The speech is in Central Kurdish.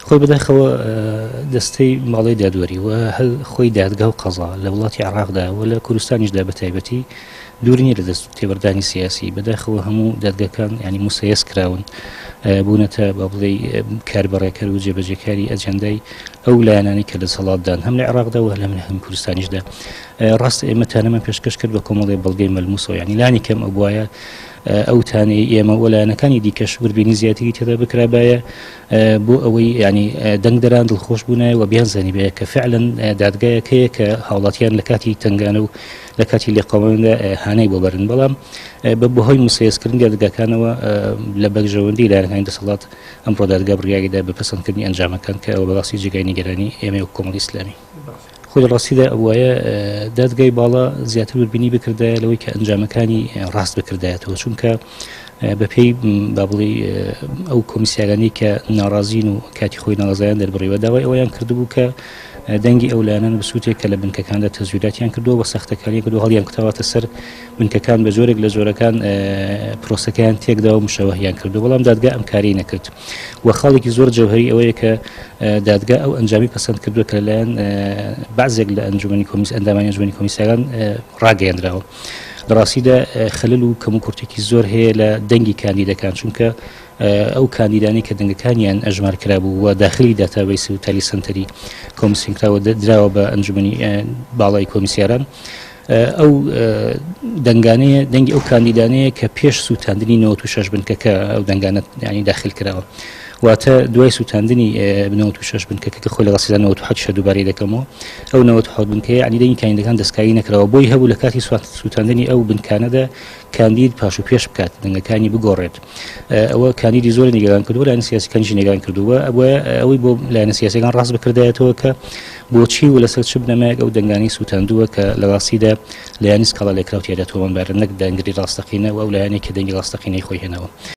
خۆی بەداخەوە دەستەی باڵای دادوەری و هەر خۆی دادگا و قەزا لە وڵاتی عێراقدا و لە کوردستانیشدا بە تایبەتی دوور نییە لە دەست تێبەردانی سیاسی. بەداخەوە هەموو دادگاکان یعنی مسەیەس کراون، بوونەتە با بڵێی کاربەڕێکەر و جێبەجێکاری ئەجەندای ئەو لایەنانەی کە دەسەڵاتدان هەم لە عێراقدا و هەم لە هەم کوردستانیشدا. ڕاستە ئێمە تانەمان پێشکەش کرد بە کۆمەڵێ بەڵگەی مەلموسەوە، یعنی لانی کەم ئەبوایە ئەو تانەی ئێمە و لایەنەکانی دیکەش وردبینی زیاتری تێدا بکرابایە بۆ ئەوەی یعنی دەنگدەران دڵخۆش بوونایە و بیانزانیبایە کە فعلا دادگایەک هەیە کە هاوڵاتیان لە کاتی تەنگانە و لە کاتی لێقەوماندا هانای بۆ بەرن. بەڵام بە بەهۆی مسەیەسکردنی دادگاکانەوە لە بەرژەوەندی لایەنەکانی دەسەڵات ئەمڕۆ دادگا بڕیاریدا بە پەسەندکردنی ئەنجامەکان کە ئەوە بەڕاستی جێگای نیگەرانی ئێمەی وەک کۆمەڵی ئیسلامی. خۆی لە ڕاستیدا ئەبوایە دادگای باڵا زیاتر وردبینی بکردایە لەوەی کە ئەنجامەکانی ڕاست بکردایەتەوە، چونکە بەپێی با بڵێی ئەو کۆمیسیارانەی کە ناڕازین و کاتی خۆی ناڕەزایان دەربڕیوە داوای ئەوەیان کردبوو کە دەنگی ئەو لایەنانە بسووتێ کە لە بنکەکاندا تەزویراتیان کردووە و ساختەکاریان کردووە، هەڵیان کوتاوەتە سەر بنکەکان بە جۆرێک لە جۆرەکان پرۆسەکەیان تێکدا و مشەوەهیان کردو، بەڵام دادگا ئەم کارەی نەکرد و خاڵێکی زۆر جەوهەری ئەوەیە کە دادگا ئەو ئەنجامی پەسەند کردووە کە لەلایەن بەعزێک لە ئەنجومەنی کۆمیس ئەندامانی ئەنجومەنی کۆمیساران ڕاگەیەندراوە. لە ڕاستیدا خەلل و کەموکورتێکی زۆر هەیە لە دەنگی کاندیدەکان، چونکە ئەو کاندیدانەی کە دەنگەکانیان ئەژمار کرابوو و داخلی داتابەیس و تالی سەنتەری کۆمیسیۆن کراوە دراوە بە ئەنجومەنی باڵای کۆمیسیاران، ئەو دەنگانەیە دەنگی ئەو کاندیدانەیە کە پێش سووتاندنی 96 بنکەکە ئەو دەنگانە ینی داخل کراوە. واتە دوای سووتاندنی 96 بنکەکە کە خۆی لە ڕاستیدا 97 شە دووبارەی دەکەمەوە، ئەو 97 بنکەیە ینی دەنگی کاندیدەکان دەستکاری نەکراوە، بۆی هەبوو لە کاتی سووتاندنی ئەو بنکانەدا کاندید پاش و پێش بکات، دەنگەکانی بگۆڕێت. ئەوە کاندیدی زۆر نیگەران کردووە، لایەنە سیاسیەکانیشی نیگەران کردووە. ئەبوایە ئەوەی بۆ لایەنە سیاسیەکان ڕاست بکردایەتەوە کە بۆچی و لەسەر چ بنەمایەک ئەو دەنگانەی سووتاندووە کە لە ڕاستیدا لایەنی سکاڵا لێکراو تیایدا تۆمەتبارە نەک دەنگری ڕاستەقینە و ئەو لایەنەی کە دەنگی ڕاستەقینەی خۆی هێناوە.